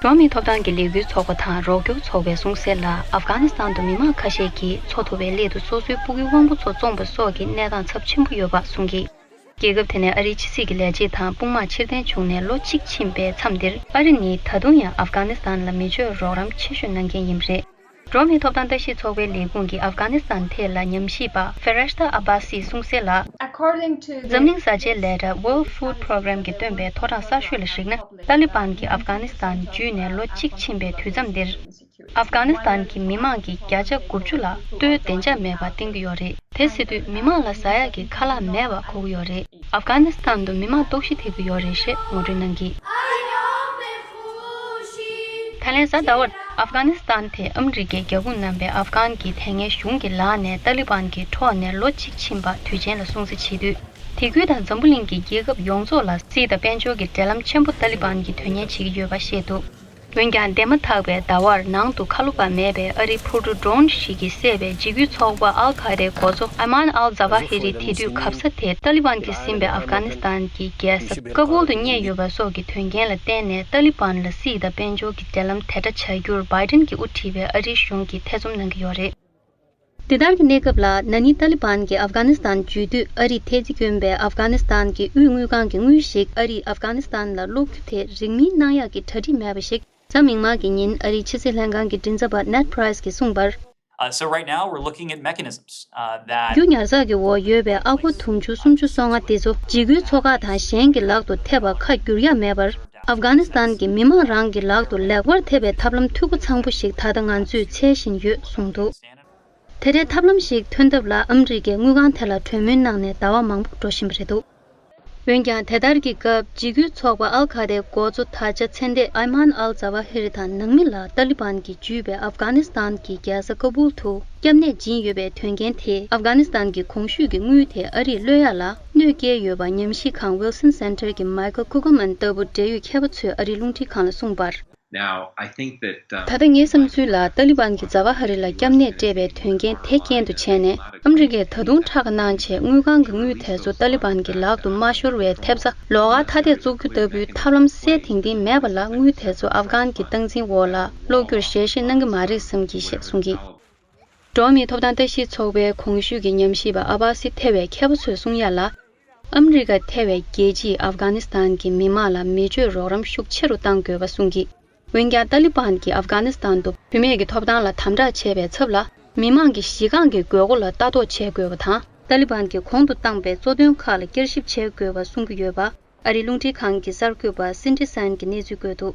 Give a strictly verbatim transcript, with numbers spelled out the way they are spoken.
འགྲོ་བ་མིའི་ཐོབ་ཐང་གི་ལས་འགུལ་ཚོགས་པ་དང་རོགས་སྐྱོར་ཚོགས་པའི་གསུང་གསལ་ལ། ཨབ་གྷ་ནི་སི་ཐན་དུ་མི་མང་ཁ་ཤས་ཀྱིས་འཚོ་ཐུབ་པའི་སླད་དུ་སོ་སོའི་སྤུ་གུའི་དབང་པོ་ཚོ་བཙོངས་པ་སོགས་ཀྱི་གནས་སྟངས་ཚབས་ཆེན་པོ་ཡོད་པ་གསུངས་ཀྱིས། རྒྱལ་ཁབ་དེ་ནས་ཨ་རིའི་ཕྱི་སྲིད་ཀྱི་ལས་བྱེད་དང་དཔུང་དམག་ཕྱིར་འཐེན་བྱུང་ནས་ལོ་གཅིག་ཕྱིན་པའི་མཚམས་འདིར། ཨ་རི་ནི་ད་དུང་ཡང་ཨབ་གྷ་ནི་སི་ཐན་ལ་མི་སྤྱོད་རོགས་རམ་ཆེ་ཤོས་གནང་མཁན་ཡིན་པ་རེད། འགྲོ་བ་མིའི་ཐོབ་ཐང་ལྟ་ཞིབ་ཚོགས་པའི་ལས་ཁུངས་ཀྱི་ཨབ་གྷ་ནི་སི་ཐན་ཐད་ལ་ཉམས་ཞིབ་པ་ཧྥེ་རེཤ་ཏ་ཨ་བྷ་སིས་གསུངས་གསལ་ལ། According to འཛམ་གླིང་བཟའ་བཅའི་ལས་གྲྭ་World Food Programme གིས་བཏོན་པའི་ཐོ་རངས་གསར་ཤོས་ལ་གཞིགས་ན། ཏཱ་ལི་བན་གྱིས་ཨབ་གྷ་ནི་སི་ཐན་འཇུས་ནས་ལོ་གཅིག་ཕྱིན་པའི་དུས་མཚམས་འདིར། ཨབ་གྷ་ནི་སི་ཐན་གྱི་མི་མང་གི་བརྒྱ་ཆ་དགུ་བཅུ་ལ་ལྟོའི་བདེ་འཇགས་མེད་པ་བསྟན་གྱི་ཡོད་རེད། དེ་སྲིད་དུས་མི་མང་ལ་ཟ་ཡག་གི་ཁ་ལག་མེད་པ་གོ་གི་ཡོད་རེད། ཨབ་གྷ་ནི་སི་ཐན་དུ་མི་མང་ལྟོགས་ཤི་ཐེབས་ཀྱི་ཡོད་རེད་ཞེས་ངོ་སྤྲོད་གནང་གིས། ད་ལན་གཟའ་ཟླ་བར་ཨབ་གྷ་ནི་སི་ཐན་དེ་ཨ་མི་རི་ཀས་རྒྱབ་དཔུང་གནང་བའི་ཨབ་གྷན་གྱི་དེ་སྔའི་གཞུང་གི་ལག་ནས་ཏཱ་ལི་བན་གྱི་འཕྲོག་ནས་ལོ་གཅིག་ཕྱིན་པ་དུས་ཆེན་ལ་སྲུང་བརྩི་བྱེད་དུས། དེ་ཁུལ་དང་འཛམ་བུ་གླིང་གི་རྒྱལ་ཁབ་ཡོངས་རྫོགས་ལ་སྲིད་དང་དཔལ་འབྱོར་གྱི་འབྲེལ་ལམ་ཆེན་པོ་ཏཱ་ལི་བན་གྱིས་དོན་གཉེར་བྱེད་ཀྱི་ཡོད་པ་བཤད་འདུག་འོན་ཀྱང་། འདས་མ་ཐག་པའི་ཟླ་བར་ནང་དུ་ཁ་ལོ་པ་མེད་པའི་ཨ་རིའི་འཕུར་གྲུ་ཌོ་རོན་ཞིག་གིས་བསད་པའི་འཇིགས་སྐུལ་ཚོགས་པ་ཨལ་ཁ་ཏའི་འགོ་གཙོ་ཨ་མན་ཨལ་ཛ་ཝ་ཧི་རི། དེ་དུས་གབ་ས་དེ་ཏཱ་ལི་བན་གྱིས་ཟིན་པའི་ཨབ་གྷ་ནི་སི་ཐན་གྱི་རྒྱལ་ས་ཀ་བུལ་དུ་རྙེད་ཡོད་པ་སོགས་ཀྱི་དོན་རྐྱེན་ལ་བརྟེན་ནས། ཏཱ་ལི་བན་ལ་སྲིད་དང་དཔལ་འབྱོར་གྱི་འབྲེལ་ལམ་དེ་འདྲ་བྱ་རྒྱུར་བྷའི་ཌེན་གྱིས་དབུ་ཁྲིད་པའི་ཨ་རིའི་གཞུང་གིས་ཐེ་ཚོམ་གནང་གི་ཡོད་རེད། འདི་ལྟར་གྱི་གནས་སྐབས་ལ། ན་ནིང་ཏཱ་ལི་བན་གྱིས་ཨབ་གྷ་ནི་སི་ཐན་འཇུས་དུས། ཨ་རིས་ཐེལ་ཙེ་བསྐྱོན་པའི་ཨབ་གྷ་ནི་སི་ཐན་གྱི་དབུས་དངུལ་ཁང་གི་དངུལ་ཞིག་ཨ་རིས་ཨབ་གྷ་ནི་སི་ཐན་ལ་སློག་རྒྱུ་དེ་རིང་མིན་གནང་ཡག་གི་གྲ་སྒྲིག་མེད་པ་ཞིག་གཟའ་མིག་དམར་གྱི་ཉིན་ཨ་རིའི་ཕྱི་སྲིད་ལྷན་ཁང་གི་མགྲིན་ཚབ་པ་ནེཌ་པྲའི་སི་གིས་གསུངས་པར། Uh, so right now we're looking at mechanisms, uh, that རྒྱུ་ཉར་ཚགས་ཀྱི་འོག་ཡོད་པའི་ཨ་སྒོར་དུང་ཕྱུར་སུམ་ཅུ་སོ་ལྔ་དེ་ཚོ་འཇིགས་སྐུལ་ཚོགས་ཁག་དང་གཞན་གྱི་ལག་ཏུ་ཐེབས་པར་ཁ་བསྒྱུར་ཡ་མེད་པར། ཨབ་གྷ་ནི་སི་ཐན་གྱི་མི་མང་རང་གི་ལག་ཏུ་ལེགས་པར་ཐེབས་པའི་ཐབས་ལམ་འཐུས་སྒོ་ཚང་པོ་ཞིག་ད་ལྟ་ང་ཚོས་འཚོལ་བཞིན་ཡོད་གསུངས་འདུག་དེ་འདྲའི་ཐབས་ལམ་ཞིག་ཐོན་ཐབས་ལ་ཨ་མི་རི་ཀས་དངུལ་ཁང་དེ་ལ་གྲོས་མོལ་གནང་ནས་ཟླ་བ་མང་པོ་འགྲོ་བཞིན་པ་རེད་འདུག་འོན་ཀྱང་། དེ་ལྟར་གྱི་སྐབས། འཇིགས་སྐུལ་ཚོགས་པ་ཨལ་ཁ་ཏའི་འགོ་གཙོ་ད་ཆ་ཚེ་འདས་ཨའི་མན་ཨལ་ཛ་ཝ་ཧི་རི་དང་ནང་མི་ལ་ཏཱ་ལི་བན་གྱིས་འཇུས་པའི་ཨབ་གྷ་ནི་སི་ཐན་གྱི་རྒྱལ་ས་ཀ་བུལ་དུ་སྐྱབས་གནས་སྦྱིན་ཡོད་པའི་དོན་རྐྱེན་དེས། ཨབ་གྷ་ནི་སི་ཐན་གྱི་གོང་ཞུས་ཀྱི་དངུལ་དེ་ཨ་རིར་གློད་ཡ་ལ་གནོད་སྐྱེལ་ཡོད་པ་ཉམས་ཞིབ་ཁང་Wilson Center གྱི་Michael Kugelman ལྟ་བུ་འབྲེལ་ཡོད་མཁས་པ་ཚོས་ཨ་རིའི་རླུང་འཕྲིན་ཁང་ལ་གསུངས་པར། Now, I think that, uh, ད་ལྟ་ངའི་བསམ་ཚུལ་ལ། ཏཱ་ལི་བན་གྱིས་ཛ་ཝ་ཧ་རི་ལ་སྐྱབས་གནས་སྤྲད་པའི་དོན་རྐྱེན་དེ་རྐྱེན་དུ་བྱས་ནས། ཨ་མི་རི་ཀས་ད་དུང་ཁྲག་ཁ་གནང་བྱས། དངུལ་ཁང་གི་དངུལ་དེ་ཚོ་ཏཱ་ལི་བན་གྱི་ལག་ཏུ་མ་ཤོར་བའི་ཐེབས་རྩ་ལོགས་ཀར་ཐ་དད་བཙུགས་རྒྱུ་ལྟ་བུའི་ཐབས་ལམ་གསལ་ཐིང་ཐིང་མེད་པ་ལ། དངུལ་དེ་ཚོ་ཨབ་གྷན་གྱི་སྟངས་འཛིན་འོག་ལ་སློག་རྒྱུར་ཞལ་བཞེས་གནང་གི་མ་རེད་བསམ་གྱི་ཞེས་གསུངས་ཀྱིས། འགྲོ་བ་མིའི་ཐོབ་ཐང་ལྟ་ཞིབ་ཚོགས་པའི་གོང་ཞུས་ཀྱི་ཉམས་ཞིབ་པ་ཨ་བྷ་སི་ཐེ་བའི་མཁས་པ་ཚོས་གསུང་ཡ་ལ། ཨ་མི་རི་ཀ་ཐེ་བའི་རྒྱལ་སྤྱིས་ཨབ་གྷ་ནི་སི་ཐན་གྱི་མི་མང་ལ་མི་སྤྱོད་རོགས་རམ་ཤུགས་ཆེ་རུ་གཏང་དགོས་པ་གསུངས་ཀྱིས། འོན་ཀྱང་། ཏཱ་ལི་བན་གྱིས་ཨབ་གྷ་ནི་སི་ཐན་དུ་བུད་མེད་ཀྱི་ཐོབ་ཐང་ལ་དམ་དྲག་བྱས་པའི་ཚབ་ལ། མི་མང་གི་གཞི་རྐང་གི་དགོས་མཁོ་ལ་ལྟ་རྟོག་བྱེད་དགོས་པ་དང་། ཏཱ་ལི་བན་གྱིས་གོང་དུ་བཏང་པའི་གཙོ་དོན་ཁག་ལ་བསྐྱར་ཞིབ་བྱེད་དགོས་པ་གསུང་གི་ཡོད་པ། ཨ་རིའི་རླུང་འཕྲིན་ཁང་གི་གསར་འགོད་པ་སིན་ཌི་སན་གྱིས་གནས་ཚུལ་བཀོད་འདུག